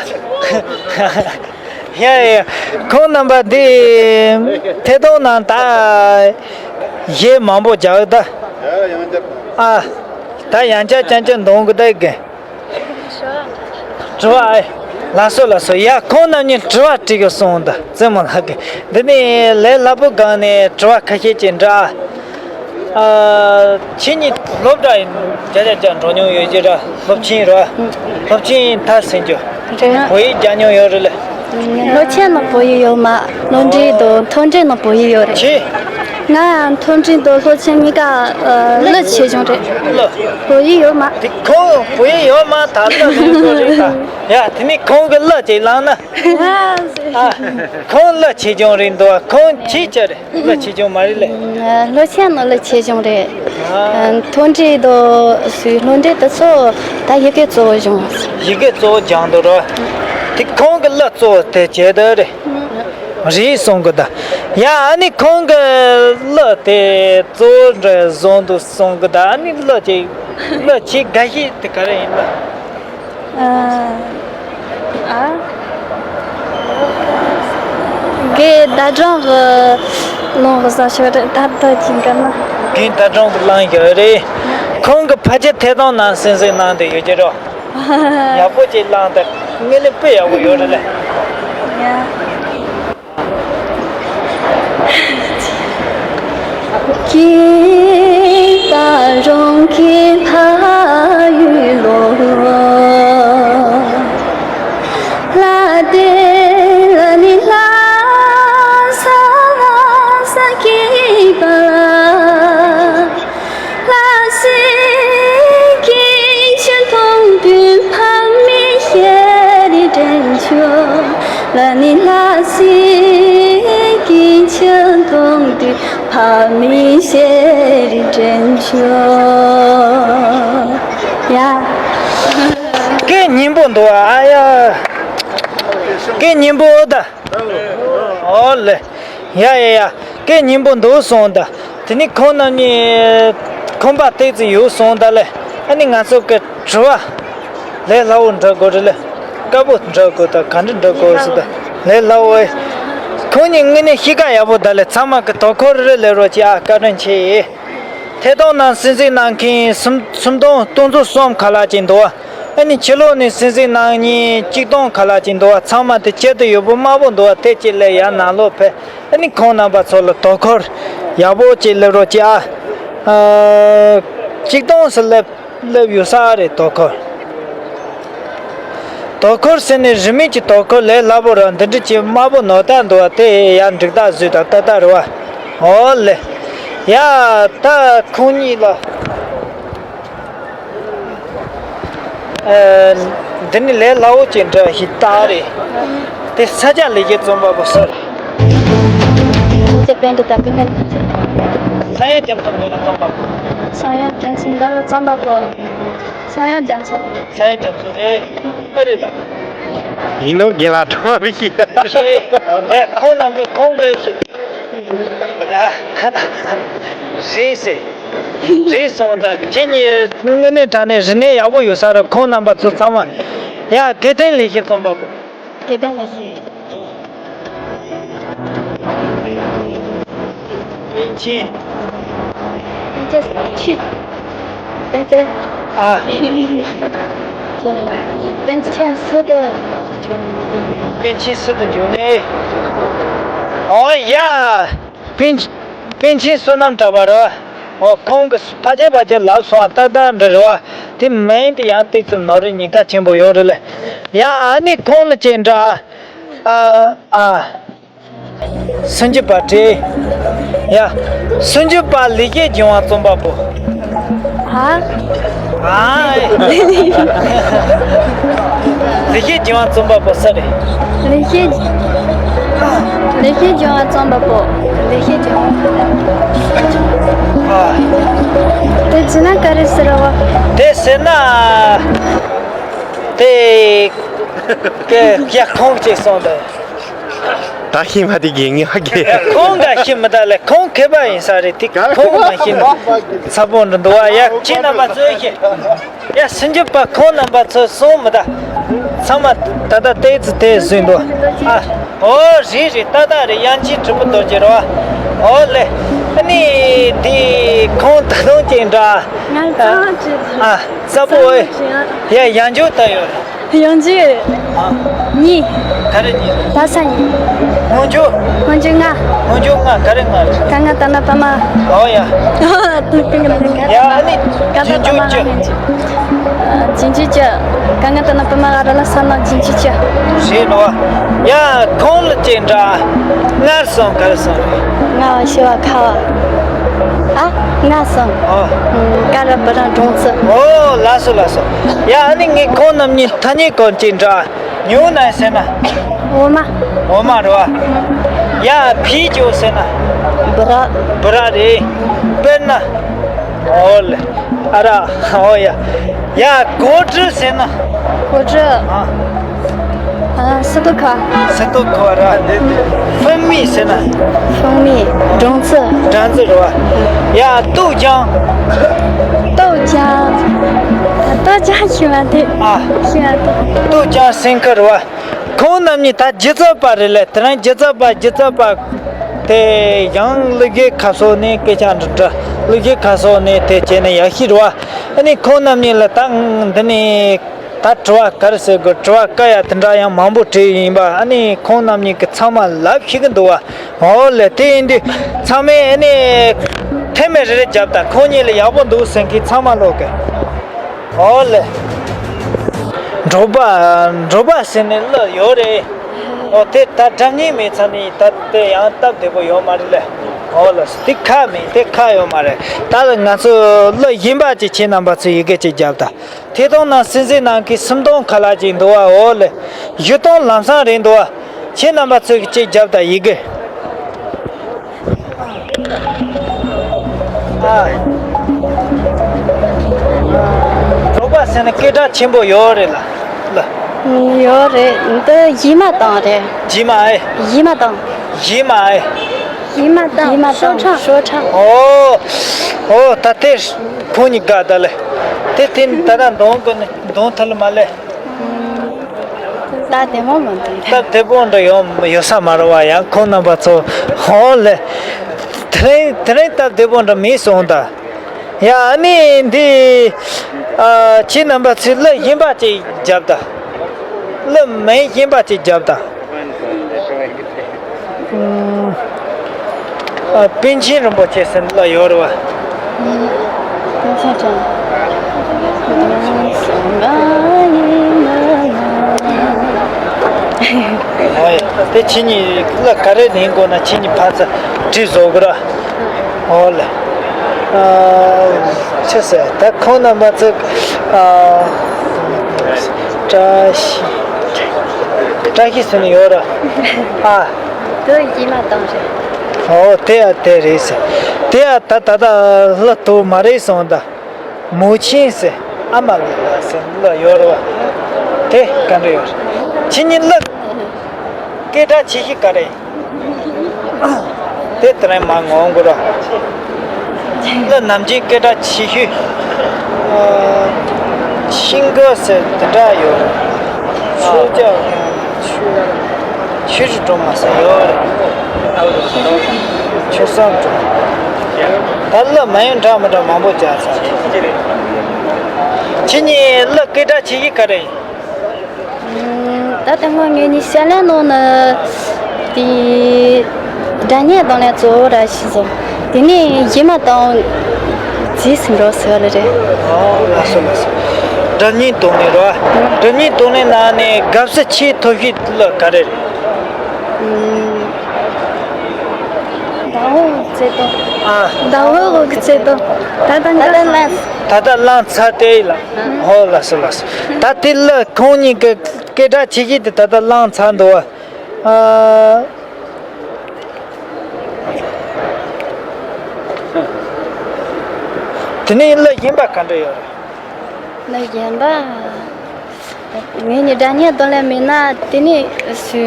ཡ་ཡ། ཁོང་རྣམ་པ་འདི་ཐད་གཏོང་ནང་ད་གཞས་མང་པོ་རྒྱག་ད། ཨ། ད་ཡང་བསྐྱར་རྐྱང་རྐྱང་འདོན་གི་ད་གི། དྲི་བ་ཨེ། ལགས་སོ་ལགས་སོ། ཡ། ཁོང་རྣམ་གཉིས་དྲི་བ་དྲི་གི་སོང་ད་རྩེད་མོ་ལགས་ཀྱིས། འདི་ནས་ལས་སླ་པོ་སྒང་ནས་དྲི་བ་ཁ་ཤས་ཅིག་འདྲི་ཨ། ཨ། ཁྱེད་གཉིས་སློབ་གྲྭ་ཡིན་རྒྱ་རྒྱ་རྒྱ་འགྲོ་མྱོང་ཡོད་ཀྱི་ར། སློབ་ཆེན་ར། སློབ་ཆེན་མཐར་ཕྱིན་རྒྱུ། རེད། བོད་ཡིག་རྒྱག་མྱོང་ཡོད་རེད་ལེ། སློབ་ཆེན་ནང་བོད་ཡིག་ཡོད་མ། མཐོ་འབྲིང་དང་མཐོ་འབྲིང་ནང་བོད་ཡིག་ཡོད་རེད། ཁྱེད། ང་མཐོ་འབྲིང་དང་སློབ་ཆེན་གཉིས་ཀ་ཨ། གླུ་ཆེ་ཆུང་རེད། གླུ། བོད་ཡིག་ཡོད་མ། དེ་ཁོང་བོད་ཡིག་ཡོད་མ་ད་གླུ་ལེན་དགོས་རེད་ད། ཡ། དེ་ནི་ཁོང་གི་གླུ་ཅིག་བླངས་ན། ཨ། ཁོང་གླུ་ཆེ་ཆུང་རེད་འདུག་ཁོང་ཁྱེད་ཅག་རེད། གླུ་ཆེ་ཆུང་མ་རེད་ལེ། སློབ་ཆེན་ནང་གླུ་ཆེ་ཆུང་རེད། ཨ། མཐོ་འབྲིང་དང་སློབ་འབྲིང་དེ་ཚོ་ད་ཡི་གེ་གཙོ་བོ་སྦྱངས། ཡི་གེ་གཙོ་བོ་སྦྱངས་འདུག་ར། དེ་ཁོང་གི་གླུ་གཙོ་བོ་དེ་བྱས་འདུག་རེད། རེད་གསུང་གི་ད། ཡ། ཨ་ནི་ཁོང་གི་གླུ་དེ་གཙོ་བོ་འདྲ་བཟོ་འདུག་གསུང་གི་ད། ཨ་ནི་གླུ་ཅིག་གླུ་ཆེས་དགའ་ཤོས་དེ་ག་རེ་ཡིན་ལ། ཨ། ཨ། རྒན་ཟླ་སྒྲོན་གྱིས་བླངས་པ་བཟང་ཤོས་རེད། ད་ལྟ་གྱི་འགའ་ན། རྒན་ཟླ་སྒྲོན་གྱིས་བླངས་ཡོད་རེད། ཁོང་གིས་ཕལ་ཆེར་ཐད་གཏོང་ནང་གསན་གཟིགས་གནང་བསྡད་ཡོད་ཀྱི་རེད། ཡག་པོ་ཅིག་བླངས་ཏེ་དངོས་གནས་དཔེ་ཡག་པོ་ཡོད་རེད་ལེ། ཡ། 金大镕驿白玉螺，拉得拉尼拉萨拉萨给巴拉。 拉西金钱铜钿帕米谢里珍珠，拉尼拉西金钱铜钿帕米谢里珍珠。ཡ། སྐད་སྙན་པོ་འདུག་ཨ་ཡ། སྐད་སྙན་པོ་ད། ཨོ་ལེ། ཡ་ཡ་ཡ། སྐད་སྙན་པོ་འདུག་སོང་ད། དེ་ནི་ཁོང་རྣམ་གཉིས་ཁང་པ་ཏོག་ཙམ་ཡོད་སོང་ད་ལེ། ཨ་ནི་ང་ཚོ་གི་དྲི་བ་ལས་སླ་བོ་འདྲི་དགོས་རེད་ལེ། དཀའ་པོ་འདྲི་དགོས་ད་ག་འདྲ་འདྲི་དགོས་ཟེར་ད། ལས་སླ་བོ་ཨེ། ཁོང་གཉིས་དངོས་གནས་གཤིས་ཀ་ཡག་པོ་ད་ལེ། ཚང་མ་གི་དོ་ཁུར་རེ་ལས་རོགས་གྱིས་ཨ། བཀའ་དྲིན་ཆེ། ཐད་གཏོང་ནང་གསན་གཟིགས་གནང་མཁན་སུམ་སུམ་སྟོང་སྟོང་ཚོ་གསུམ་ཁ་ལག་ཅིག་འདུག་ཨ་ནི་ཕྱི་ལོགས་ནས་གསན་གཟིགས་གནང་མཁན་གཅིག་སྟོང་ཁ་ལག་ཅིག་འདུག་ཚང་མ་དེ་ཁྱད་དུ་ཡོད་པོ་དམར་པོ་འདུག་དེ་ཅིག་ལས་ཡར་ནང་ལོགས་ཕེབས། ཨ་ནི་ཁོང་རྣམ་པ་ཚོ་ལ་དོ་ཁུར་ཡག་པོ་ཅིག་སླེབས་རོགས་གྱིས་ཨ། ཨ། གཅིག་སྟོང་ཟེར་སླེབས་སླེབས་ཡོད་ས་རེད་དོ་ཁུར། དོ་ཁུར་ཟེར་ནས་རིན་མེད་ཀྱི་དོ་ཁུར་ལས་སླ་པོ་ར་འདི་འདྲ་ཅིག་དམར་པོ་ནོར་ད་འདུག་པ་དེ་ཡང་འགྲིག་ཐག་བཟོས་དང་ཏག་ཏག་རེད་པ། ཨོ་ལེ། ཡ། ད་ཁོང་གཉིས་ལ། ཨ། འདི་ནི་ལས་སླ་པོ་ཅིག་འདྲ་ཞིག་རྟགས་རེད། དེ་ས་སྐྱ་ལེགས་བཤད་རྩོམ་པ་པོ་སུ་རེད། དེ་པན་དུ་ད་ཀུན་ནས། ས་ཡ་རྒྱ་མཚོ་འདི་ལ་རྩོམ་པ་པོ། ས་ཡ་རྒྱ་མཚོ་འདི་ལ་རྩོམ་པ་པོ། ས་ཡ་རྒྱ་མཚོ། ས་ཡ་རྒྱ་མཚོ་རེད། ཨ་རེད་ད། ཡིན་ནོ་རྒན་ལགས་གྲོགས་མི་ཤེས། ཤེས། ཨེ། ཁོང་རྣམ་པས་ཁོང་གིས་ རེད་ཟེར། རེད་སོང་ད། ཁྱེད་གཉིས་དངོས་གནས་དྲང་གནས་རིག་གནས་ཡག་པོ་ཡོད་ས་རེད། ཁོང་རྣམ་པ་ཚོ་ཚང་མ། ཡ། གལ་ཏེ་ལེགས་བཤད་རྩོམ་པ་པོ། དེ་ལྟར་ལ་ཟེར། པཎ་ཆེན། པཎ་ཆེན་ཆུ། པཎ་ཆེན། ཨ། པཎ་ཆེན་སུ་དེ། པཎ་ཆེན་སུ་དེ་འཇུག་ནས། ཨོ་ཡ། པཎ་པཎ་ཆེན་བསོད་ནམས་གྲགས་པ་རེད། ཨོ། ཁོང་གི་ཕལ་ཆེར་ཕལ་ཆེར་ལབ་སོང་། ཏག་ཏག་འདྲ་རེད་བ། དེ་མིང་དེ་ཡང་ཏོག་ཙམ་ནོར་རེ་ཉེན་ཁ་ཆེན་པོ་ཡོད་རེད་ལ། ཡ། ཨ་ནི་ཁོང་ལ་ཅིག་འདྲ། ཨ། ཨ། སུམ་ཅུ་པ་བྲིས། ཡ། སུམ་ཅུ་པ་ལེགས་བཤད་ལྗོན་དབང་རྩོམ་པ་པོ། ཧ། ཨ། ལེགས་བཤད་ལྗོན་དབང་རྩོམ་པ་པོ་སུ་རེད། ལེགས་བཤད། ལེགས་བཤད་ལྗོན་དབང་རྩོམ་པ་པོ། ལེགས་བཤད་ལྗོན་དབང་། ཨ། དེ་བྱས་ན་ག་རེ་ཟེར་བ། དེ་ཟེར་ན། དེ། ཀེ་ཡ། ཁོང་ཅིག་སོང་དེ། ད་ཤི་མ་དེ་རྒན་ངེས་ཧ་གེ། ཁོང་ག་ཤི་མི་ད་ལེ། ཁོང་མཁས་པ་ཡིན་ས་རེད་དེ། ཁོང་མ་ཤི་ན་ཚ་པོ་འདྲ་འདུག་བ། ཡ། ཁྱེད་རྣམ་པ་ཚོས་ཤི། ཡ། སུམ་ཅུ་པ་ཁོང་རྣམ་པ་ཚོ་སོང་མི་ད། ཚང་མ་ད་ལྟ་ཏོག་ཙམ་དེ་བཟོས་འདུག་ཨ། ཨོ། རེད་རེད། ཏག་ཏག་རེད། དབྱངས་ཅན་གྲུབ་པ་རྡོ་རྗེ་རེད་བ། ཨོ་ལེ། ཨ་ནི་དེ་ཁོང་ད་དུང་ཅིག་འདྲ། ང་ཚོ་ཅིག་ཨ། ས་པོ་ཨེ། ཡ། ཡང་འཇུག་ད་ཡོད། ཡང་འཇུག་ཨ། གཉིས། ག་རེ་གཉིས། ད་ས་གཉིས། སྔོན་འཇུག་སྔོན་འཇུག་ལྔ། སྔོན་འཇུག་ལྔ། ག་རེ་ལྔ་རེད། ཀ་ང་ད་ན་པ་མ། ཨོ་ཡ། ད་ཀ་ང་ད་ན། ཡ། ཨ་ནི་ཀ་ད་རྗེས་འཇུག་བཅུ། རྗེས་འཇུག་བཅུ། ཀ་ང་ད་ན་པ་མ་ཨ་ར་ལ་ས་ན་རྗེས་འཇུག་བཅུ། རེད་ལོ། ཡ། ཁོང་ལ་ཅིག་འདྲ། སྔར་སོང་ག་རེ་སོང་རེད། ང་བ་ཤི་བ་ཁ་བ། ཨ། ང་སོང་། ཨོ། ཀ་ར་བུ་ར་འབྲོང་ཚུ། ཨོ། ལགས་སོ་ལགས་སོ། ཡ། ཨ་ནི་ངས་ཁོང་རྣམ་གཉིས་ཐ་སྙད་སྐོར་ཅིག་འདྲ། ཉུང་ན་ཟེར་ན། འོ་མ། འོ་མ་རེད་བ། ཡ། ཕི་ཅོ་ཟེར་ན། བུ་ར། བུ་ར་རེད། དཔེར་ན། ཨོ་ལེ། ཨ་ར། ཨོ་ཡ། ཡ། གོ་དྲི་ཟེར་ན། གོ་དྲི། ཨ། ཨ། སི་ཏོ་ཁ། སི་ཏོ་ཁ་ར། ཧྥུང་མི་ཟེར་ན། ཧྥུང་མི། སྦྲང་རྩི། སྦྲང་རྩི་རེད་བ། ཡ། ཏོག་ཅང་། ཏོག་ཅང་། ཏོག་ཅང་ཤི་མ་དེ། ཨ། ཤི་མ་དེ། ཏོག་ཅང་སེང་ཁ་རེད་བ། ཁོང་རྣམ་གཉིས་ད་སྒྱུ་རྩལ་པ་རེད་ལེ། དེ་རིང་སྒྱུ་རྩལ་པ། སྒྱུ་རྩལ་པ། དེ་ཡང་གླུ་གཞས་ཁ་སོ་ནས་སྐད་ཆ་འདྲི་འདྲི། གླུ་གཞས་ཁ་སོ་ནས་དེ་བྱས་ནས་ཡག་ཤོས་རེད་བ། ཨ་ནི་ཁོང་རྣམ་གཉིས་ལ་ད་འདི་ནས་ད་དྲི་བ་ག་རེ་ཟེར་དགོས། དྲི་བ་དཀའ་ཡ་དེ་འདྲ་ཡང་མང་པོ་དྲིས་ཡིན་པ། ཨ་ནི་ཁོང་རྣམ་གཉིས་ཀྱིས་ཚང་མ་ལབ་ཤེས་ཀྱི་འདུག་བ། འོ་ལེ། དེ་ཡིན་དུས་ཚང་མས་ཨ་ནི་མཐེ་མོ་རེ་རེ་བརྒྱབ་དང་། ཁོང་གཉིས་ལ་ཡག་པོ་འདུག་ཟེར་མཁན་ཚང་མ་ཀློག་གི། ཨོ་ལེ། འབྲོག་པ། འབྲོག་པ་ཟེར་ནས་གླུ་ཡོད་རེད། ཨོ། དེ་ད་སྒྲ་སྙན་མེད་ཙང་ནི་ད་དེ་ཡང་སྟབས་བདེ་པོ་ཡོད་མ་རེད་ལེ། ཨོ་ལེ། དེ་ཁག་མེད། དེ་ཁག་ཡོད་མ་རེད། ད་ང་ཚོ་གླུ་གཞན་པ་ཅིག་ཁྱེད་རྣམ་པ་ཚོས་ཡི་གེ་ཅིག་བརྒྱབ་དང་། ཐད་གཏོང་ནང་སུན་གཙེར་གནང་མཁན་སུམ་སྟོང་ཁ་ལག་ཅིག་འདུག་བ། ཨོ་ལེ། བཞི་སྟོང་ལམ་སང་རེད་འདུག་བ། ཁྱེད་རྣམ་པ་ཚོས་ཅིག་བརྒྱབ་དང་། ཡི་གེ། ཨ། འབྲོག་པ་ཟེར་ན་སྐད་གྲགས་ཆེན་པོ་ཡོད་རེད་ལ། ལ། ཡོད་རེད། འདི་ཡིད་མ་དང་རེད། ཡིད་མ་ཨེ། ཡིད་མ་དང་། ཡིད་མ་ཨེ། ཡིད་མ་དང་། ཡིད་མ་དང་། ཤོག་ཁྲ། ཤོག་ཁྲ། ཨོ། ཨོ། ད་དེ་ཁོང་གཉིས་དགའ་ད་ལེ། དེ་དེ་ད་ལྟ་འདོན་དགོས་ནི་འདོན་ཐུབ་ལ་མ་ལེ། ད་བདེ་མོ་མ་འདུག་ད་བདེ་པོ་འདྲ་ཡོད་ཡོད་ས་མ་རེད་བ། ཡང་ཁོང་རྣམ་པ་ཚོ། ཧོ་ལེ། དེ་རིང་དེ་རིང་ད་བདེ་པོ་འདྲ་མེད་སོང་ད། ཡ། ཨ་ནི་འདི། ཨ། ཁྱེད་རྣམ་པ་ཚོས་གླུ་གཞན་པ་ཅིག་བརྒྱབ་ད། གླུ་མིང་གཞན་པ་ཅིག་བརྒྱབ་ད། ཨ། པཎ་ཆེན་རིན་པོ་ཆེ་ཟེར་གླུ་ཡོད་རེད་བ། པཎ་ཆེན་ཅང་། ཨོ་ཡ། དེ་ཁྱེད་གཉིས་གླུ་ག་རེ་ལེན་དགོས་ན་ཁྱེད་གཉིས་ཕར་ཚུར་འབྲི་བཟོ་དགོས་ར། ཨོ་ལེ། ཨ། ཅི་ཟེར། ད་ཁོང་རྣམ་པ་ཚོ། ཨ། བཀྲ་ཤིས། བཀྲ་ཤིས་ཟེར་ནས་ཡོད་ར། ཨ། དེ་ཡིད་མ་དང་རེད། ཨོ། དེ་ཡ་དེ་རེད་ཟེར། དེ་ཡ་ད་ད་ད་གླུ་དུ་མ་རེད་སོང་ད། མོ་ཆེན་ཟེར། ཨ་མ་ལ་ལ་ཟེར་གླུ་ཡོད་རེད་བ། དེ་ག་འདྲ་ཡོད་རེད། ཁྱེད་གཉིས་གླུ་སྐད་གྲགས་ཆེ་ཤོས་ག་རེ་ཡིན། དེ་དེ་རིང་མ་ངོ་དགོས་ར། ལ་ནམ་རྒྱུན་སྐད་གྲགས་ཆེ་ཤོས། ཨ། ཤིང་གི་ཟེར་དེ་འདྲ་ཡོད། ཆོས་རྒྱལ་ཆོས་རྒྱལ་སྒྲོལ་མ་ཟེར་ཡོད་རེད། ཆོས་བཟང་སྒྲོལ་མ། ད་ལ་མ་ཡིན་འདྲ་མི་འདྲ་མང་པོ་བྱ་ཚར། ཁྱེད་གཉིས་ལ་སྐད་གྲགས་ཆེ་ཤོས་ག་རེ་ཡིན། ད་ལྟ་ངོ་ངེད་གཉིས་ཞལ་ལས་ནང་ན་དེ་སྒྲ་སྙན་གདོང་ལེན་གཙོ་བོ་ར་ཤི་སོང་། དེ་ནས་གཞས་མ་དང་རྗེས་སུ་འགྲོ་ཟེར་བ་ལ་རེད། ཨོ་ལགས་སོ་ལགས་སོ། སྒྲ་སྙན་གདོང་ལེན་རོ། སྒྲ་སྙན་གདོང་ལེན་ནང་ནས་དགའ་བསུ་ཆེས་ཐོབ་ཤོས་ལ་ག་རེ་རེད། ཟླ་འོད་བརྩེ་དུང་། ཨ། ཟླ་འོད་འོག་གི་བརྩེ་དུང་། ད་ལྟ་ད་ལྟ་ལ། ད་ལྟ་བླངས་ཚར་ཏེ་ལ། ཨོ་ལགས་སོ་ལགས་སོ། ད་དེ་ལ་ཁོང་གཉིས་ཀྱི་སྐད་གྲགས་ཆེ་ཤོས་དེ་ད་ལྟ་བླངས་ཚར་འདུག་བ། ཨ། དེ་ནས་གླུ་གཞན་པ་ག་འདྲ་ཡོད་རེད། གླུ་གཞན་པ། ངས་ནི་སྒྲ་སྙན་གདོང་ལེན་མེད་ན་དེ་ནས་སུ་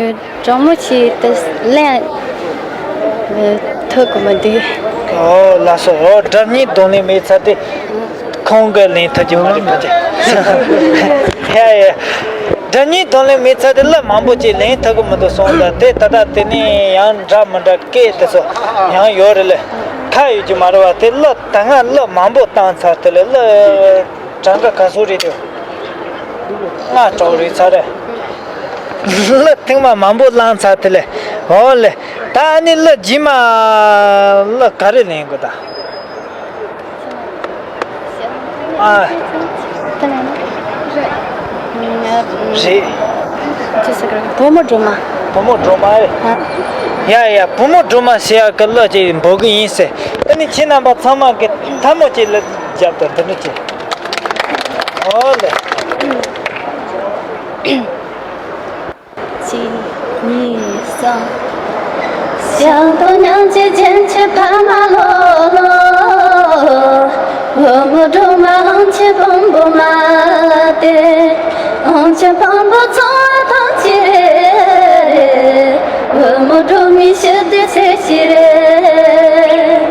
གྲོགས་མོ་ཆེ་དེ་ལེན་ཐུབ་གི་མི་འདུག་ཨོ་ལགས་སོ། ཨོ་སྒྲ་སྙན་གདོང་ལེན་མེད་ཚར་ཏེ་ཁོང་གིས་ལེན་ཐུབ་ཀྱི་མ་རེད་པ་ཅེ། ཡ་ཡ། སྒྲ་སྙན་གདོང་ལེན་མེད་ཚར་ཏེ་གླུ་མང་པོ་ཅིག་ལེན་ཐུབ་ཀྱི་མི་འདུག་སོང་ཙང་དེ་ད་ལྟ་དེ་ནས་ཡང་འདྲ་མི་འདྲ་སྐད་དེ་ཚོ་ཡང་ཡོད་རེད་ལེ། ཁ་ཡོད་ཀྱི་མ་རེད་བ། དེ་གླུ་ད་སྔ་གླུ་མང་པོ་བཏང་ཚར་དེ་ལས་གླུ་གྲངས་ཀ་ག་ཚོད་རེད་དེ། ལྔ་དྲུག་རེད་ཚར་རེད། གླུ་ཐེངས་མ་མང་པོ་བླངས་ཚར་དེ་ལས། འོ་ལེ། ད་ཨ་ནི་གླུ་རྗེས་མ་གླུ་ག་རེ་ལེན་དགོས་ད། ཨ། རེད། ཅི་ཟེར་གི་རེད། བུ་མོ་སྒྲོལ་མ། བུ་མོ་སྒྲོལ་མ་ཨེ། ཨ། ཡ་ཡ། བུ་མོ་སྒྲོལ་མ་ཟེར་ཡག་གི་གླུ་ཅིག་འབོད་གི་ཡིན་ཟེར། ཨ་ནི་ཁྱེད་རྣམ་པ་ཚང་མ་གི་ཐལ་མོ་ཅིག་ལ་རྒྱབ་དང་འདི་འདྲ་ཅིག་ཨོ་ལེ། གཅིག་གཉིས་གསུམ། ཞལ་གདོང་མྱང་ཆེན་སྤྱན་ཆེན་ཕ་མ་ལོ་ལོ། བུ་མོ་སྒྲོལ་མ་དབང་ཆེན་དཔང་པོ་མ་སྟེ། དབང་ཆེན་དཔང་པོ་ཚོགས་ཐམས་ཅད་རེད། བུ་མོ་སྒྲོལ་མའི་ཞི་བདེ་ཚེ་གཅིག་རེད།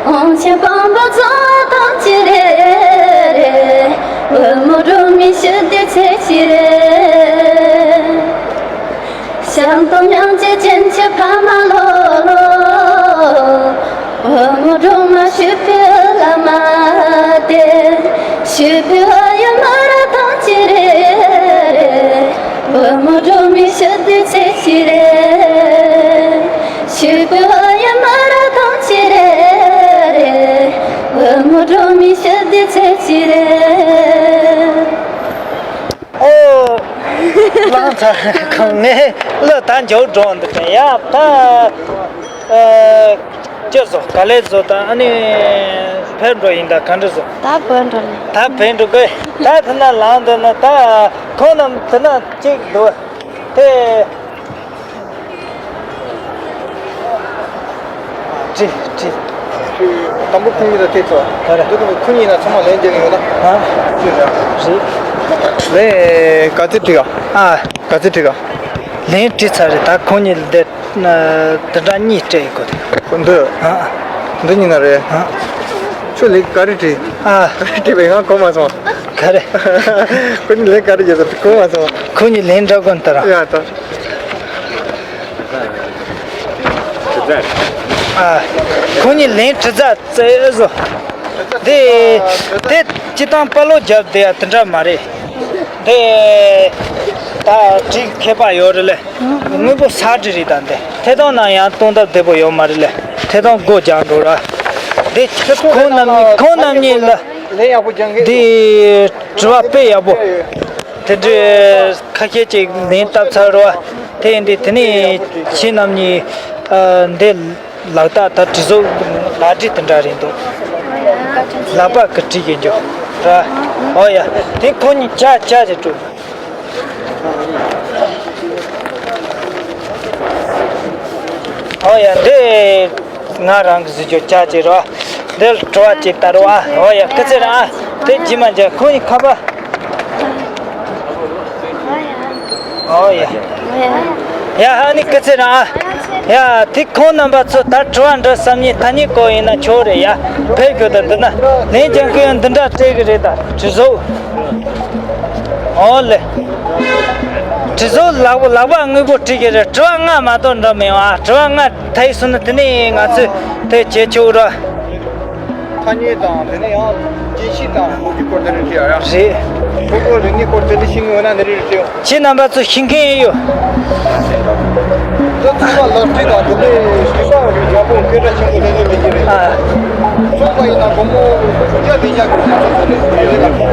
དབང་ཆེན་དཔང་པོ་ཚོགས་ཐམས་ཅད་རེད། བུ་མོ་སྒྲོལ་མའི་ཞི་བདེ་ཚེ་གཅིག་རེད། ཞལ་གདོང་མྱང་ཆེན་སྤྱན་ཆེན་ཕ་མ་ལོ་ལོ། བུ་མོ་སྒྲོལ་མ་ཞུ་ཕི་བླ་མ་སྟེ། ཞུ་ཕི་བ་ཡ་མ་ར་ཐམས་ཅད་རེད། བུ་མོ་སྒྲོལ་མའི་ཞི་བདེ་ཚེ་གཅིག་རེད། ཞུ་ཕི་བ་ཡ་མ་ར་ཐམས་ཅད་རེད། བུ་མོ་སྒྲོལ་མའི་ཞི་བདེ་ཚེ་གཅིག་རེད། ཨོ། བླངས་ཚར། ཁོང་ངས་གླུ་ད་མཇུག་སྒྲོག་འདི་དྲན་ཡ་ད། ཨ། ཅི་བཟོ་ག་ལེ་བཟོ་ད་ཨ་ནི་ཕེབས་འགྲོ་ཡིན་ད་ག་འདྲ་བཟོ། ད་བོད་འགྲོ་ལེ། ད་བོད་འགྲོ་གི་ད་དེ་ན་ལངས་འདི་ན་ད་ཁོང་རྣམས་དེ་ན་གཅིག་འདུག་དེ། ཀྲི་ཀྲི། དང་པོ་ཁོང་གཉིས་ལ་ཐེབས་ཚོ། ཧ་ར། འདི་དང་ཁོང་གཉིས་ན་ཚང་མ་ལན་རྒྱག་གི་ཡོད་ན། ཧ། ཅི་རེད། རེད། ལན་ག་ཚོད་འགྲིག་ག་ཨ། ག་ཚོད་འགྲིག་ག་ལན་བྲིས་ཚར་རེད། ད་ཁོང་གཉིས་ལ་འདི་དེ་འདྲ་གཉིས་སྤྲད་ཡོད་གོ། འདི། ཨ། འདི་གཉིས་ན་རེད། ཨ། ཁྱོད་ལན་ག་རེ་བྲིས། ཨ། ག་རེ་བྲིས་པས་ང་གོ་མ་སོང་། ག་རེ། ཁོང་གཉིས་ལན་ག་རེ་བརྒྱབ་ཟེར་གོ་མ་སོང་། ཁོང་གཉིས་ལན་འདྲ་གོ་ནི་ད་ར། ཡ་ད། ཨ། ཁོང་གཉིས་ལན་བྲིས་ཚར་ཙེ་བཟོ། དེ། དེ་སྤྱི་བཏང་དཔའ་ལོ་རྒྱབ་དེ་ཡ་དེ་འདྲ་མ་རེད། དེ། ད་བྲིས་མཁས་པ་ཡོད་རེད་ལེ། དངོས་པོ་ས་བྲིས་རེད་ད་འདི། ཐད་གཏོང་ནང་ཡང་གཏོང་སྟབས་བདེ་པོ་ཡོད་མ་རེད་ལེ། ཐད་གཏོང་སྒོ་རྒྱག་འགྲོ་ར། དེ་ཁོང་རྣམ་གཉིས་ཁོང་རྣམ་གཉིས་ལ། ལན་ཡག་པོ་རྒྱག་གི། དེ་དྲི་བ་དཔེ་ཡག་པོ། དེ་འདྲའི་ཁ་ཤས་ཅིག་ལན་བཏབ་ཚར་རོ། དེ་ཡིན་དུས་དེ་ནས་ཁྱེད་རྣམ་གཉིས་ཨ་འདི་ལག་རྟགས་ད་བྲིས་བཟོ་ལག་བྲིས་དེ་འདྲ་རེད་འདུག་ལག་པ་གིས་བྲིས་ཀྱི་འཇོག་ར། ཨོ་ཡ། དེ་ཁོ་གཉིས་ཅག་ཅག་ཅིག་སྤྲོད། ཨོ་ཡ། འདི་ང་རང་གི་གཟི་བརྗིད་ཅག་ཅིག་རོ། འདི་ལ་དྲི་བ་ཅིག་ལྟ་རོ་ཨ། ཨོ་ཡ། སྐུ་ཚེ་རིང་ཨ། དེ་ཇི་མ་ཇ་ཁོ་ཡི་ཁ་པ། ཨོ་ཡ། ཡ་ཧ་ནི་སྐུ་ཚེ་རིང་ཨ། ཡ། དེ་ཁོང་རྣམ་པ་ཚོ་ད་དྲི་བ་འདྲི་བསམ་ཉིན་ཐ་སྙད་སྐོར་ཡིན་ན་ཆོག་རེད་ཡ། ཕེབས་དགོས་ད་འདི་ན་ལན་ཅང་ཀུན་ཡང་འདི་འདྲ་སྤྲད་གི་རེད། ད་དྲི་བཟོ། ཨོ་ལེ། དྲི་བཟོ་ལག་པ་ལག་པ་དངོས་པོ་བྲིས་གི་རེད། དྲི་བ་ལྔ་མ་གཏོགས་འདྲ་མི་ཡོང་ཨ། དྲི་བ་ལྔ་ཐ་ཡིག་སོང་ན་དེ་ནས་ང་ཚོས་དེ་བྱེད་ཆོག་ར། ཐ་སྙད་དང་དེ་ནས་ཡང་རྒྱལ་སྤྱི་དང་བོད་ཀྱི་སྐོར་དེ་འདྲ་བྲིས་ཡ་ར། རེད། ཁོ་ཁོ་རིག་གནས་སྐོར་དེ་འདྲ་ཤེས་ངེས་ཡོད་ན་འདི་རེད་བྲིས་ཡོང་། ཁྱེད་རྣམ་པ་ཚོ་ཤེས་མཁན་ཡོད། ད་ཚང་མ་ལག་བྲིས་དང་དེ་ནས་རིག་པ་ཡག་པོ་སྐད་གྲགས་ཆེན་པོ་ལས་ལས་ལས་ཀྱི་རེད། ཨ། སོང་བ་ཡིན་ན་སྒོར་མོ་དགུ་བརྒྱ་ལས་བརྒྱ་གི་ཚོད་ཚོད་ལས་རེད་ལ།